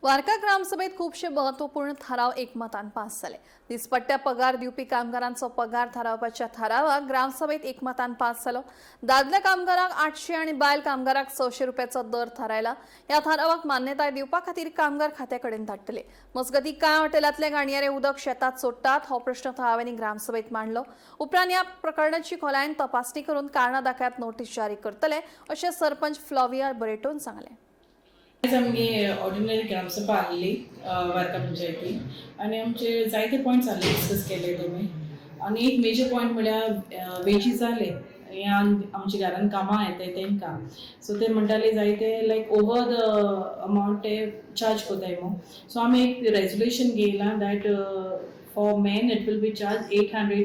वार्का ग्रामसभेत खूबशे महत्वपूर्ण थाराव एकमतान पास जाले. दिसपट्ट्या पगार दिवपी कामगारांचो पगार थारावपाच्या थारावाक ग्रामसभेत एकमतान पास जालो. दादल्या कामगारांक 800 आनी बायल कामगारांक 600 रुपयाचो दर थारायला. ह्या थारावाक मान्यताय दिवपा खातीर कामगार खात्या कडेन धाडटले. मजगतीं, कांय हॉटेलांतले घाणयारे उदक शेतात सोडटात हो प्रश्न थळाव्यांनी ग्रामसभेत मांडलो. उपरांत ह्या प्रकरणाची खोलायेन तपासणी करून कारणां दाखयात नोटीस जारी करतले अशें सरपंच फ्लॉविया बरेटोन सांगलें. आयज आमगे ऑर्डिनरी ग्रामसभा आहली वार्का पंचायती आनी आमचे जायते पॉयंट्स आहले डिस्कस केले तेमी. आनी एक मेजर पॉयंट म्हळ्यार वेजीस जाले हे आमच्या घरान कामां येताय तेंकां. सो ते म्हणटाले जायते लायक ओवर the amount ते चार्ज कोताय मू. सो आमी एक resolution घेयलां that for men it will be charge 800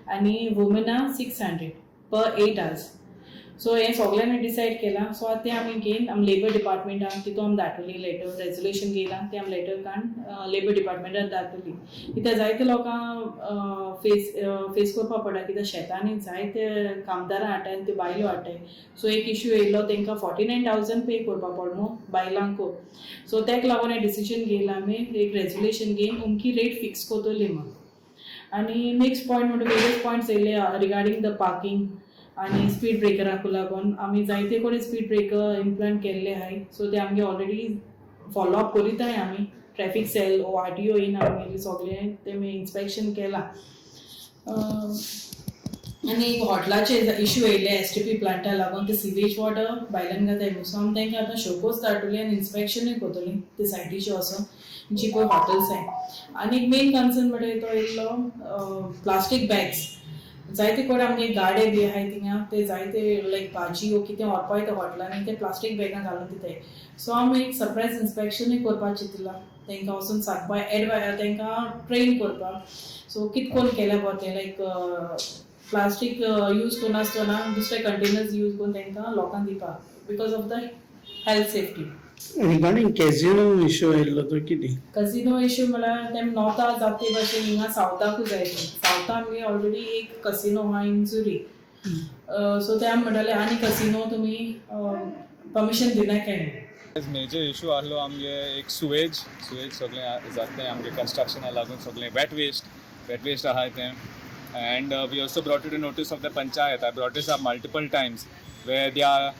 आनी वुमना 600 per 8 hours. So हें सगल्यांनी डिसायड केलां. सो आतां तें आमी घेवन आमी लेबर डिपार्टमेंटान तितून आमी धाडटली लेटर. रेजोल्युशन घेयलां तें आमी लेटर काडून लेबर डिपार्टमेंटान धाडटली, कित्याक जायते लोकांक फेस फेस करपा पडटा, कित्याक शेतांनी जायते कामदारां हाडटाय आनी त्यो बायलो हाडटाय. सो एक इश्यू येयलो, तांकां 49,000 पे करपा पडलो न्हू बायलांकू. सो तेका लागून हें डिसिजन घेयलां आमी, एक रेजोल्युशन घेवन अमकी रेट फिक्स करतली म्हूण. आनी नेक्स्ट पॉयंट म्हणटा, वेरियस पॉयंट्स येयले रिगार्डींग the parking आनी स्पीड ब्रेकराक लागून. आमी जायते कडेन स्पीड ब्रेकर इम्प्लांट केल्ले आहाय. सो ते आमगे ऑलरेडी फॉलो अप करीताय आमी. ट्रॅफिक सेल ओ आरटीओ येवन आमगेले सगळे तेमी इन्स्पेक्शन केलां. आनी एक हॉटलाचे इश्यू येयले एसटीपी प्लांटा लागून, ते सिवेज वॉटर भायल्यान घाताय. सो आमी तांकां आतां शोकोज धाडटली आनी इन्स्पेक्शनूय करतली ते सायटीचे वचोन जी पळय हॉटेल्स आहाय. आनी एक मेन कन्सर्न म्हणटा तो येयल्लो प्लास्टीक बॅग्स. जायते कडेन आमगे गाडे बी आहाय थिंगा, ते जायते लायक भाजी वो कितें व्हरपा वयता हॉटेलांनी, ते प्लास्टीक बॅगां घालून दिताय. सो आमी एक सरप्रायज इन्स्पेक्शनूय करपाक चिंतलां, तांकां वचून सांगपा, एडवाय तांकां ट्रेन करपाक. सो कित कोन्न केल्या बरें तें, लायक प्लास्टीक यूज करनासतना दुसरे कंटेनर्स यूज करून तांकां लोकांक दिवपाक because of the health safety. Regarding casino issue आयिल्लो तो कितें? कसिनो इश्यू म्हळ्यार ते नॉर्था जाता ते भाशेन हिंगा सावथाकूय जाय. सावथा आमगे ऑलरेडी एक कसिनो आहा इन जुरी. सो ते आमी म्हणटाले आनी कसिनो तुमी परमिशन दिनाकाय. मेजर इशू आहलो आमगे एक सुवेज. सुवेज सगळें जाता तें आमगे कन्स्ट्रक्शना लागून सगळें वेट वेस्ट आहाय तें. And we also brought it to notice of the panchayat. I brought this up multiple times where they are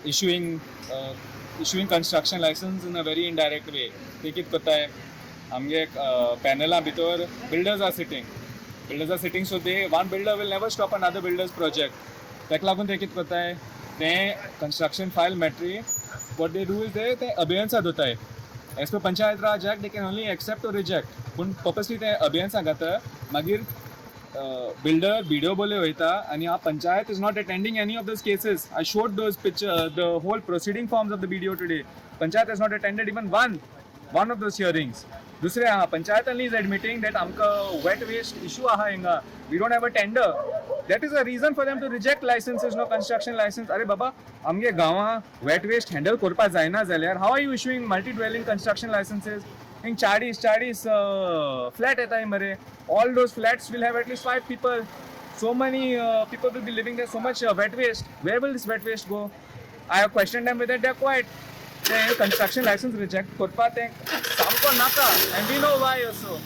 issuing construction license in a very indirect way. ते कितें करताय, आमगे पॅनला भितर builders are sitting, builders are sitting, so they, one builder will never stop another builder's project. ताका लागून ते कितें करताय, तें कन्स्ट्रक्शन फायल मेळटरी what they do is they ते अबेयन्सा दवरताय. As per Panchayat Raj Act, they can only accept or reject, पूण पर्पसली ते अबेयन्सा घाता. मागीर बिल्डर बीडीओ बोले वयता आनी हा panchayat is not attending any of those cases. I showed those picture, the whole proceeding forms of the BDO today. Panchayat has not attended even one of those hearings. दुसरें आहा, panchayat is admitting that आमकां wet waste issue आहा हिंगा, we don't have a tender. That is a reason for them to reject licenses, no construction license. अरे बाबा, आमगे गांवां wet waste handle करपा जायना जाल्यार how are you issuing multi dwelling construction licenses? हिंग 40 40 फ्लॅट येताय मरे. All those flats will have at least five people. So many people will be living there, so much wet waste. Where will this wet waste go? I have questioned them with it, they're quiet. ते construction license reject करपा तें सामको नाका and we know why also.